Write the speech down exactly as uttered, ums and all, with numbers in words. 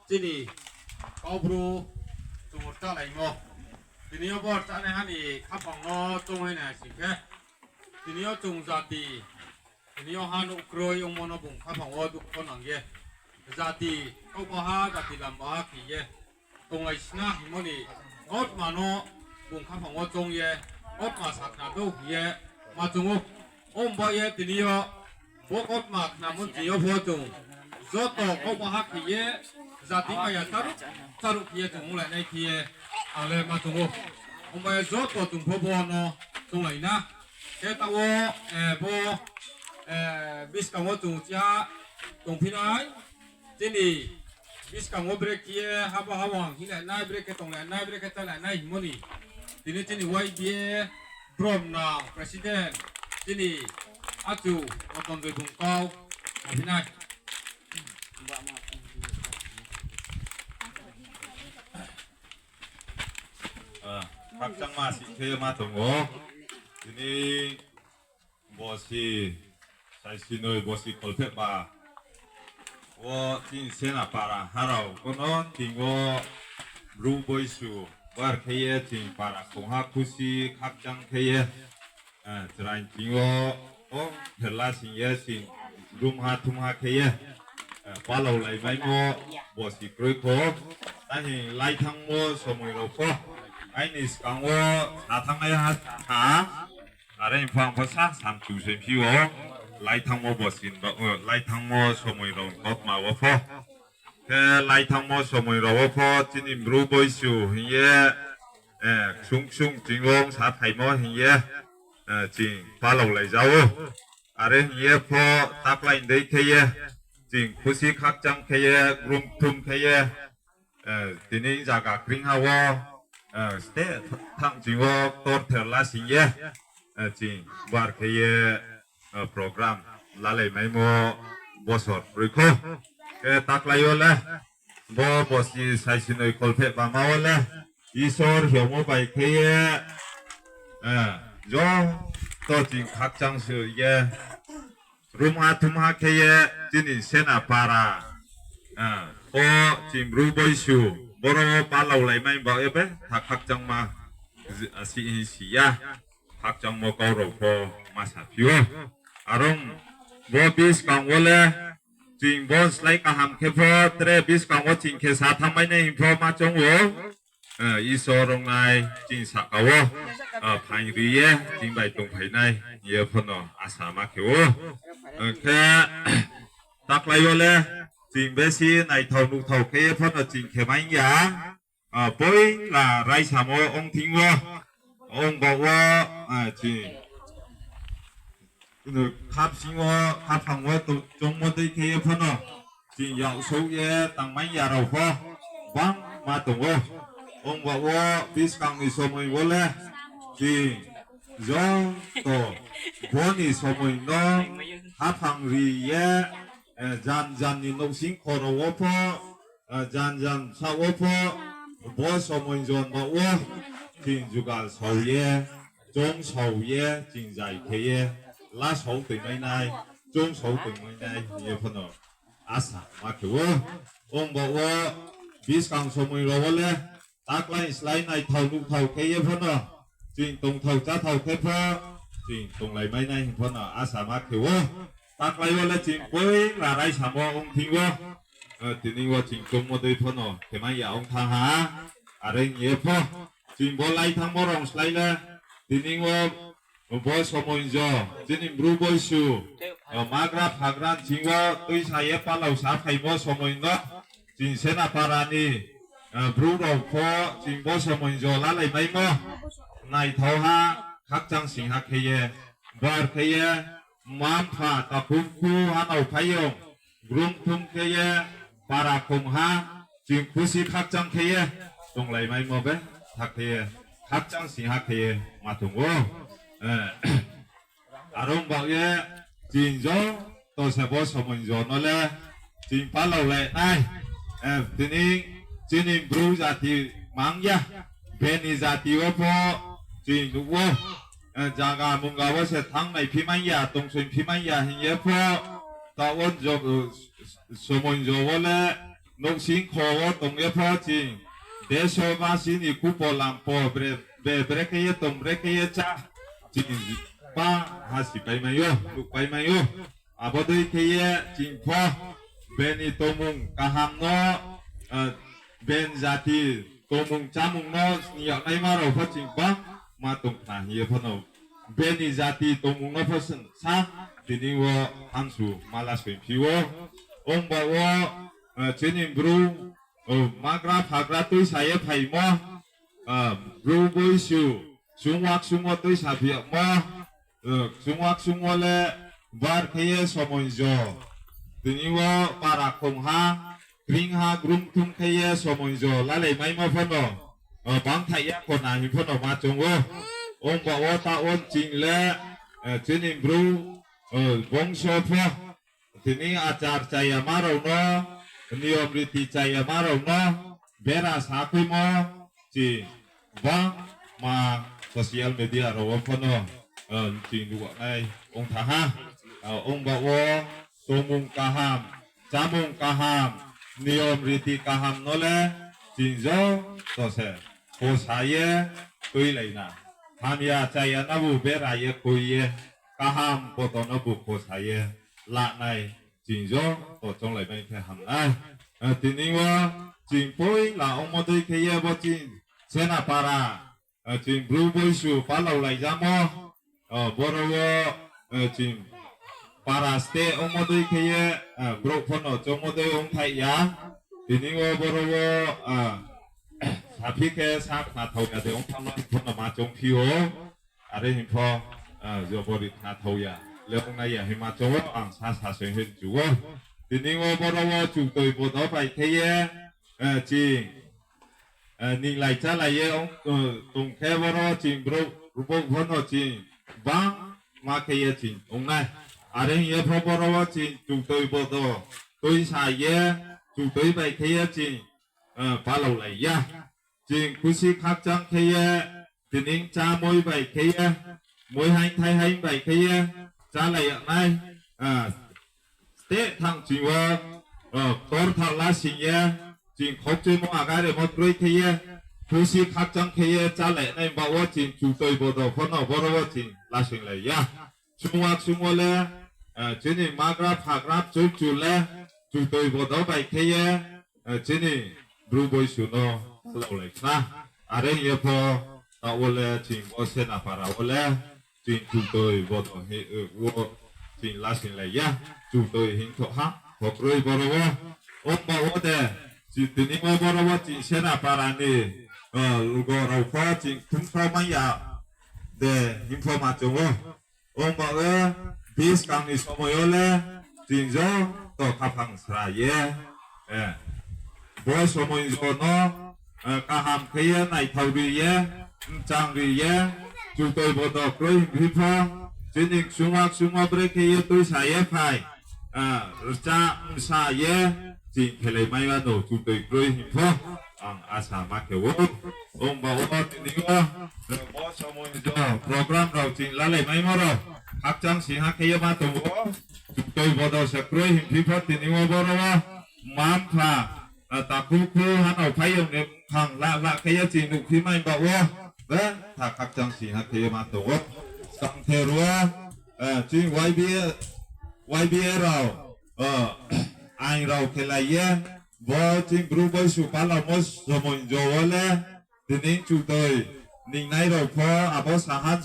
chini Kaubru chung rchalaimo. Tini yo bo rchanaiha ni khaphang no chung hai nai sing khe, tini yo chung jati, tini yo ha nouh kroi ongmo no bung khaphang wo dukho nang ye, jati kaubaha, jati lambaha khe ye tonglai sna hingmo ni kautma no bung khaphang wo choung ye, kautma sakhna dou hing ye ma choung ou. Ongba ye tini yo bo kautma khnamo ni thing yo pho chung joto kaubaha khe ye, jati maya charuh charuh khe ye chung onglai nai khe ye ang le ma choung ou. Ongba ye joto chung pho bo no chounglai na. Khe taoh wo, eh, bo, eh, buskang wo chung chiha tongphi nai. Chini buskang wo brekhe ye haba hawang hinglai nai, brekhe tonglai nai, brekhe chálai nai hingmo ni, tini chini Y B A Bromnang President, chini achu Rotonjoi bung kau saphi nai. Ah, khakchangma sing khe ma tong ou. Tini bosi saisinoi bosi kholphehba wo chini Senapara harao kono thing wo Bru Boisu bar khe ye chini para khongha khusi khakchang khe ye, eh, chrai thing wo, o, pherla sing ye chini rumha thumha khe ye, eh, palaulaimaimo bosi kroi kho. Tahing laithangmo somoi rao pho aini skang wo sa thanngnai ha, ha. Are pho ang pho sa samchu se phi ou, laithangmo bosi, o, laithangmo somoi rao ni kautma wo pho. Khe laithangmo somoi rao wo pho chini Bru Boisu hing ye, eh, ksung ksung ching wo ong sa phaimo hing ye, eh, ching palaulaija ou. Are hing ye pho taklái dei khe ye, ching khusi khakchang khe ye, grumthum khe ye, eh, tini zaga kringha wo, eh, steh thanng ching wo ktor therla sing ye, eh, ching bar khe ye, eh, program lalaimaimo bosor kroi kho. Khe taklái yo le, bo bosi saisinoi kholphehbama wo le, Isor hingmo bai khe ye, eh, joto ching khakchang se ye, rumha thumha khe ye, chini Senapara, eh, o ching Bru Boisu, boro wo palaulaimai ba ye betha khakchangma, asi hing si ya, khakchangmo kau rao pho ma saphi ou. Arong bo buskang wo le, ching bo slái kaham khe pho, tre buskang wo ching khe sa thanngmai nai hing pho ma choung ou. Eh, Isor rongnai ching sahka wo, eh, phaing ri ye ching bai tongphai nai hing ye pho no asa ma khe ou. Eh, khe taklái yo le ching besi naithao nuhthao khe ye pho no ching khe mai ya. Ah, poila raisamo ong thing wo, ong baoh wo, ah, ching khapsing wo, khaphang wo to-, chongmo dei khe ye pho no, ching yaksouh ye tangmai ya rao pho bangma tong ou. Ong baoh wo buskang ni somoi wo le, ching joto bo ni somoi no khaphang ri ye, eh, jan jan ni nouhsing kho rao wo pho, ah, jan jan sa wo pho, bo somoi jon baoh wo, ching jugal sao ye, choung sao ye, ching zai khe ye, la sao toimai nai, choung sao toimai nai hing ye pho no asa ma khe ou. Ong baoh wo buskang somoi rao wo le, taklái slái naithao nuhthao khe ye pho no, ching tongthao cháthao khe pho, ching tonglaimai nai hing pho no asa ma khe ou. Taklái yo le ching poila raisamo ong thing wo, eh, tini wo ching choungmo dei pho no khemai ya ong thanng ha. Are hing ye pho, ching bo laithangmo rao slái le, tini wo bo somoi jo, chini Bru Boisu, eh, magra phagra ching wo tuisa ye palau sa phaimo somoi no, ching Senapara ni, eh, Bru rao pho, ching bo somoi jo lalaimaimo, naithao ha, khakchang sing ha khe ye, bar khe ye, mma-mpha takhu khu hanao phaiyong, grumthum khe ye, para khong ha, ching khusi khakchang khe ye, tonglaimaimo betha khe ye, khakchang sing ha khe ye ma tong ou. Eh, arong baoh ye, ching joto se bo somoi jo no le, ching palaulai nai. Eh, tini chini Bru jati mang ya, bini jati wo pho ching nuh ou. Eh, zaga mungga wo se thanng nai phi mai ya, tongsoing phi mai ya hing ye pho, taoh wo jo, eh, somoi jo wo le, nouhsing kho wo tong ye pho ching, deso basi ni khupo lampo bre, be brekhe ye tong brekhe ye chá, ching ba hasi paimai ou, nuh paimai ou. Abo dei khe ye ching pho beni tongmung kaham no, beni jati tongmung chámung no sni yag naima rao pho ching bangma tong khna hing ye phano beni jati tongmung no pho sa, tini wo hamsu mala soingphi ou. Ongba wo, chini Bru, magra phagra tuisa ye phaimo, Bru boisu, chungwa ksung wo tuisa phi yagmo, chungwa ksung wo le bar khe ye somoing jo. Tini wo para khongha, kringha, grumthum khe ye somoing jo lalai maimo phano, bangthaih ya khona hing phano ma choung ou. Ongba wo taoh wo ching le, chini Bru, bongso pho, tini achar chayama rao no, niyom riti chayama rao no, bera sakhuimo, ching bangma social media rao wo phano, ching nuh nai ong tha ha. Ongba wo tongmung kaham, chámung kaham, niyom riti kaham no le ching joto se khosa ye tuilai na. Hamya chaya nobu bera ye khui ye, kaham poto nobu khosa ye lanai, ching joto chounglai bai khe ham nai. Tini wo ching poila ongmo dei khe ye bo ching Senapara, ching Bru boisu palaolaijamo, boro wo, ching para steh ongmo dei khe ye, brouh phano choungmo dei ongthaih ya. Tini wo boro wo, saphi khe sa khnathao ya de ongthama phano ma choungphi ou. Are hing pho, jobori khnathao ya le ongnai ya hing ma choung ou, ang sa sa se hing chu ou. Tini wo boro wo chutoi bodo bai khe ye, ching, ninglai chálai ye tong khe boro ching brouh, brouh phano ching bangma khe ye ching ongnai. Are hing ye pho boro wo ching chutoi bodo tuisa ye, chutoi bai khe ye ching, palaolai ya. Ching khusi khakchang khe ye, tini chá moi bai khe ye, moi haing thai haing bai khe ye, chálai yag nai, steh thang ching wo, ktor thang lasing ye, ching khokchoimo agaremo kroi khe ye, khusi khakchang khe ye chálai nai ba wo ching chutoi bodo phano boro wo ching lasinglai ya. Chungwa ksung wo le, chini magra phagra chukchu le, chutoi bodo bai khe ye, chini Bru boisu no palaolai khna. Are hing ye pho, taoh wo le ching bo Senapara wo le, ching chutoi bodo hing, wo ching lasinglai ya, chutoi hing thoh ha, pho kroi boro wo. Ongba wo de, ching tini wo boro wo ching Senapara ni, lugo rao pho ching thumkhrao mai ya de hing pho ma choung ou. Ongba wo buskang ni somoi yo le ching joto khaphang sra ye, bo somoi jo no, kaham khe ye naithao ri ye, mchang ri ye, chutoi bodo kroi hingphi pho, chini ksungwa ksungwa brekhe ye tuisa ye phai, rcha msa ye, ching khelai mai mano chutoi kroi hing pho, ang asa ma khe ou. Ongba wo tini wo, bo somoi jo program rao ching lalai maimo rao, khakchang singha khe ye ma tong ou, chutoi bodo se kroi hingphi pho tini wo boro wo, mma-mpha, takhu khu hanao phaiyong ni bkhang la la khe ye ching nuhphi mai ba wo, betha khakchang singha khe ye ma tong ou. Skangther wo, chini Y B A, Y B A rao, aing rao khelai ye, bo chini Bru boisu palaomo somoi jo wo le, tini chutoi ningnai rao pho abo saha